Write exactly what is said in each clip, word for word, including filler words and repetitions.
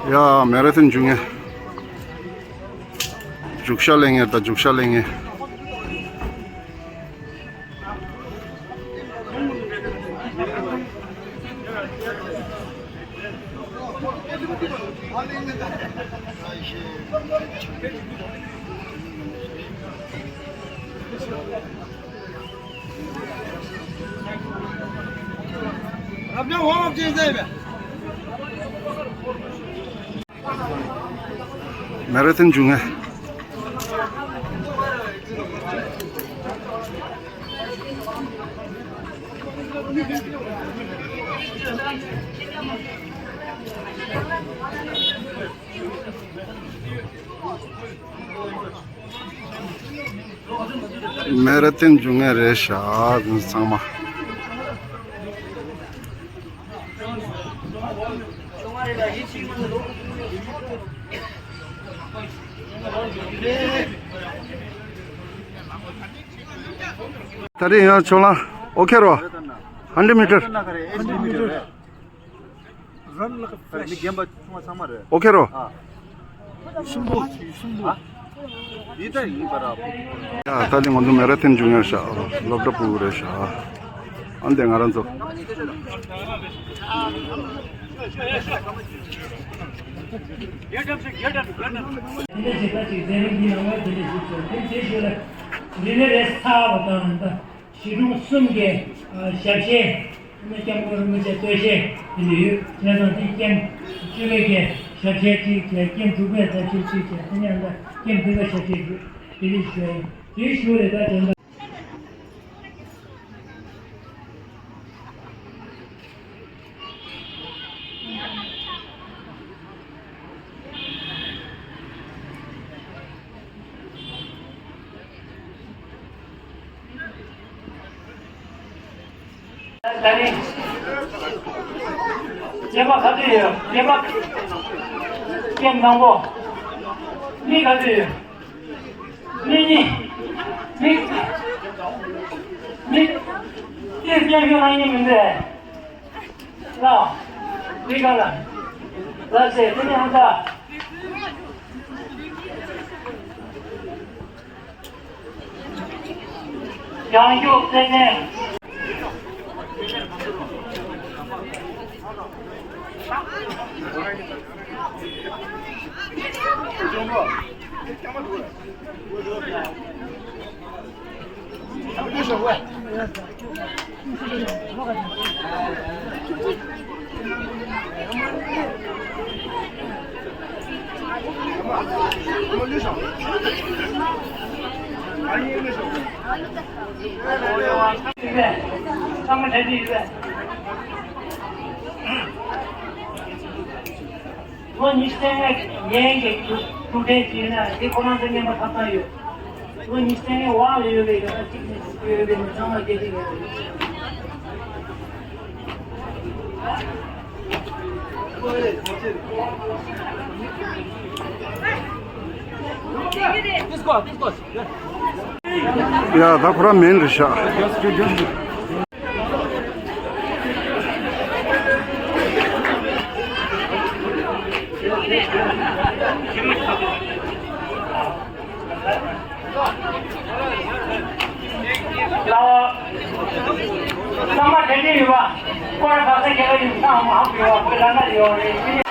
ཡ། མེ་ར་ཐོན་འཇུག་མཁན། རྒྱུག་ཤར་ལེན་མཁན་དང་རྒྱུག་ཤར་ལེན་མཁན། མེ་ར་ཐོན་འཇུག་མཁན། མེ་ར་ཐོན་འཇུག་མཁན་རེད་ཤག་ཚང་མ། ད་རེས་ཡང་ཕྱོགས་ལ་ཨོ་ཁེ་རོ། ཧན་ཌེ་མི་ཊར། རན་ལ་ཀ་ཕེ་ཤ། ཨོ་ཁེ་རོ། ཡ། ད་ལི་ང་ཚོ་མེ་ར་ཐོན་འཇུག་མཁན་ཤག་སློབ་གྲྭ་ཕྲུ་གུ་རེད་ཤག་ཨ་འདི་ང་རང་ཚོ། དེ་ནས་བྱེད་པ་ཅིག་མཛད་རིམ་འདི་ནང་ལ་དེ་འདྲ་ཞིག་བྱུང་། དེ་རྗེས་ཤུལ་ལ་རི་ལི་རེས་ཚར་བ་དང་ད། གཞིས་གྲོང་གསུམ་གྱི་ཨ་ཞབས་གཞས། སྐྱབས་མགོན་རིན་པོ་ཆེ་སྟོད་གཞས་དེ་འདྲ་ཡོད། བྱས་ཙང་དེ་ཀེམ་བཅུ་པའི་གི་ཞབས་གཞས་གཅིག་བྱས། ཀེམ་དྲུག་པའི་ཟླ་ཕྱེད་གཅིག་བྱས། དེ་ནས་ད་ཀེམ་བདུན་པའི་ཞབས་གཞས་ཡོད། དེ་རིགས་ཞུ་ཡ་ཡིན། དེའི་གཞུག་ལ་ད་དེ་འདྲ། ད་ནི། སྐྱེས་པ་ག་ཚོད་ཡོད། སྐྱེས་པ། སྐྱེས་མང་པོ། མི་ག་ཚོད་ཡོད། མི་གཉིས། མི། མི། སྐྱེས་སྐྱེས་ཤོག་ན་ཡིན་མི་འདུག་ལ། མི་ག་ལ། ལ་ཟེར་དེ་ནི་ཧང་ས། ཡང་ཞུ་ཚེ་བརྟན། ལོ་ཉི་ཤུ་རྩ་ལྔའི་ངན་གྱི་གྲུབ་འབྲས་ཅིག་ཡིན་ན་དེ་ཁོ་རང་ཚོ་སྙན་པོ་ཐོབ་ཐང་ཡོད། ལོ་ཉི་ཤུ་རྩ་ལྔའི་འོག་ལ་ཡོད་པའི་ཡོད་ན་གཅིག་ནས་གཅིག་ཡོད་པའི་ནི་ཚང་མ་སྐྱེ་ལྡན་ཡོད་རེད། ཡ་ད་ཁོ་རང་མིན་རེད་ཤག་ལགས། ཚང་མ་དྲན་གྱི་ཡོད་པ། སྐོར་ར་ག་ས་རྒྱལ་ཁབ་ཡིན་ཚང་མ་ཧ་གོ་ཡོད་པ། བོད་ལ་ན་ཡོད་རེད།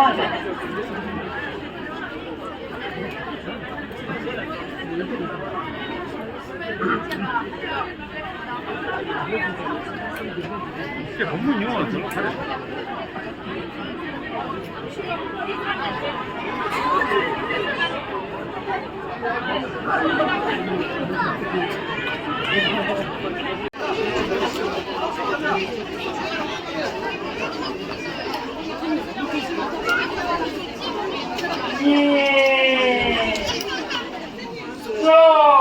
ལགས་སོ།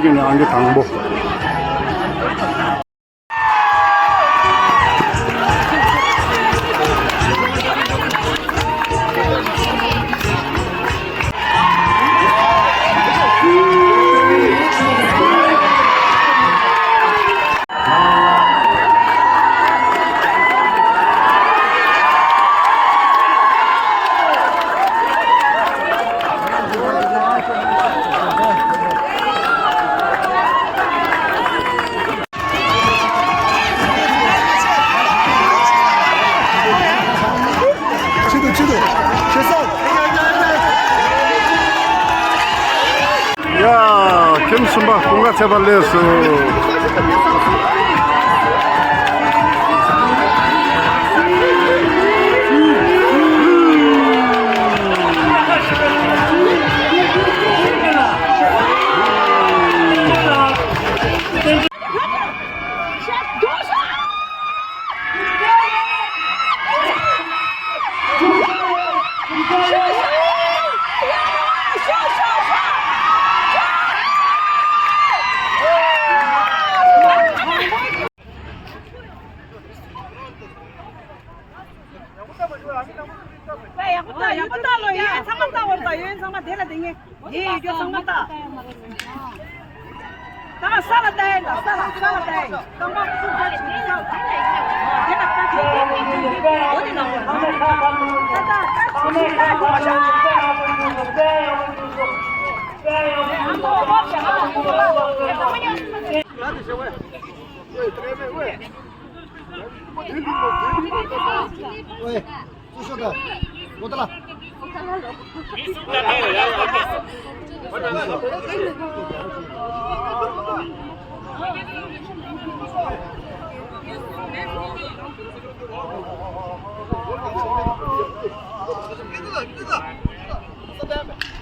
ཡིན་ནའང་གི་དང་པོ། ཕྱི་དུ་ཕྱི་དུ་ཕྱི་སོང་། ཡ། ཁྱིམ་གསུམ་པ་ཀུན་དགའ་ཚེ་དཔལ་སླེབས་སོང་། ཡག་པོ་ལྟ་ལོ། ཡོན་ཚང་མ་ལྟ་བར་ལྟ། ཡོན་ཚང་མ་དེ་ལ་དེ་ངས་དེ་ཡོད་རྒྱུ་ཚང་མ་ལྟ། ད་ས་ལ་ལྟ་ཡིན། ད་ས་ལ་ས་ལ་ལྟ་ཡིན། རྐང་པ་ཚུར་ཕར་ཕྱིན་ས་ལ་ལྟ། དེ་ལ་ལྟ། འོ་དེ་ལ་འོ་ལ་ལྟ། ད་ད་ད་ད་ད་ད་ད།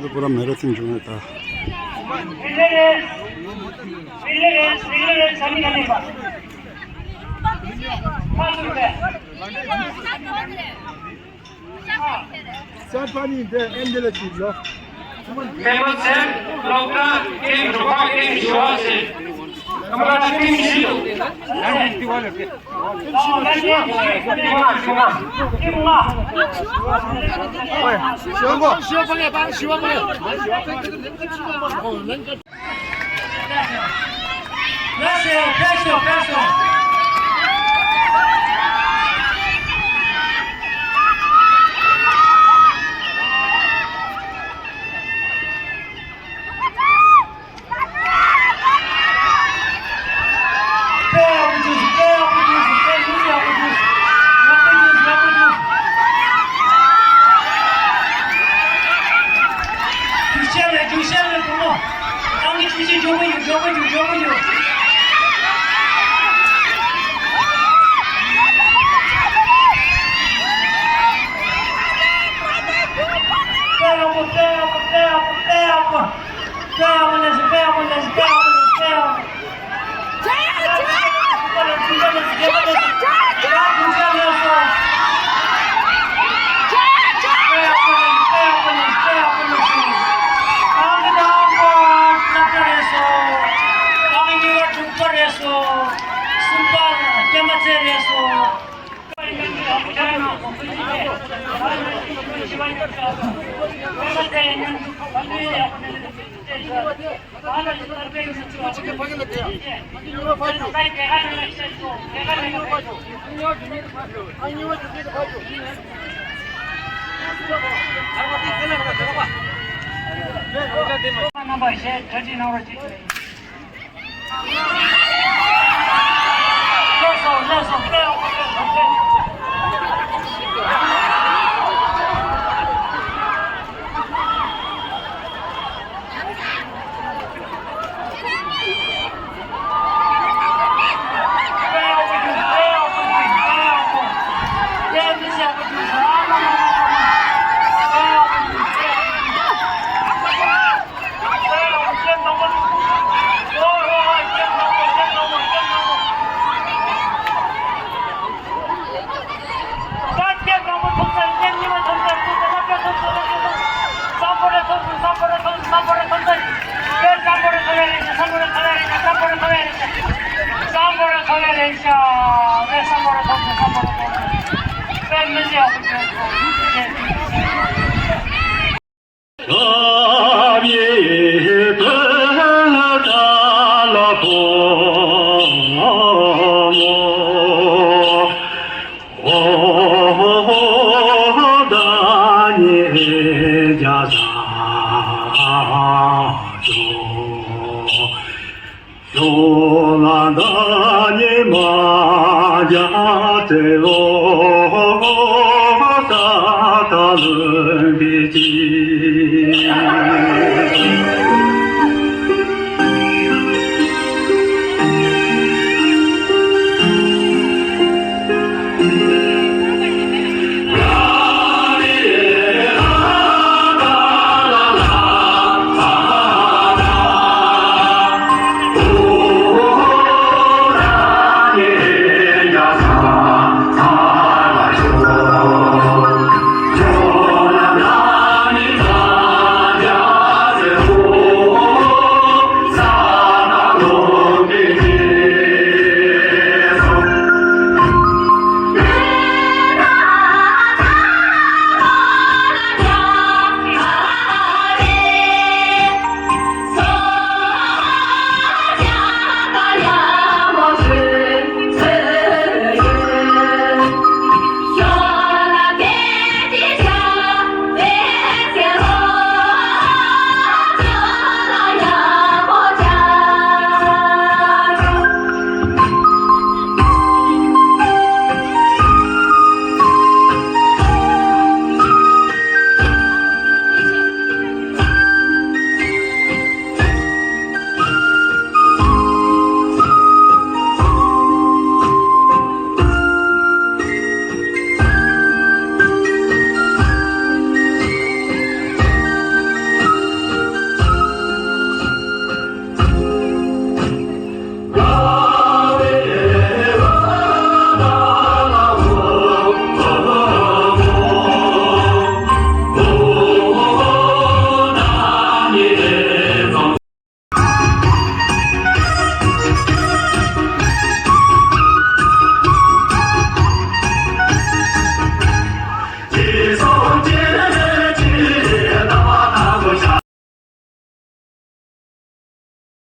འདི་པུ་ར་མེ་ར་ཐིང་བྱུང་ཡོད་ད། ས་ཕ་ནི་འདི་ཨེ་འདི་ལ་ཅིག་ལོ། སྤེན་པ་ཚེ་སློབ་གྲྭ་ཐེངས་དྲུག་པ་ཐེངས་བཞི་པ་ཟེར། སྐར་མ་ཐེངས་བཞི་འདུག། ཞུ་བ་གོ། ཞུ་བ་གོ། ལགས་སོ། ཕེབས་སོང་། ཕེབས་སོང་། རྒྱུག་ཤར་རེད། རྒྱུག་ཤར་རེད། བུ་མོ། ཨང་ཀི་བཅུ་བཞི་མགྱོགས་པོ་རྒྱུག་མགྱོགས་པོ་རྒྱུག་མགྱོགས་པོ་རྒྱུག་རྣམ་པ་ཞེས་གྲ་སྒྲིག་གནང་རོགས་གྱིས།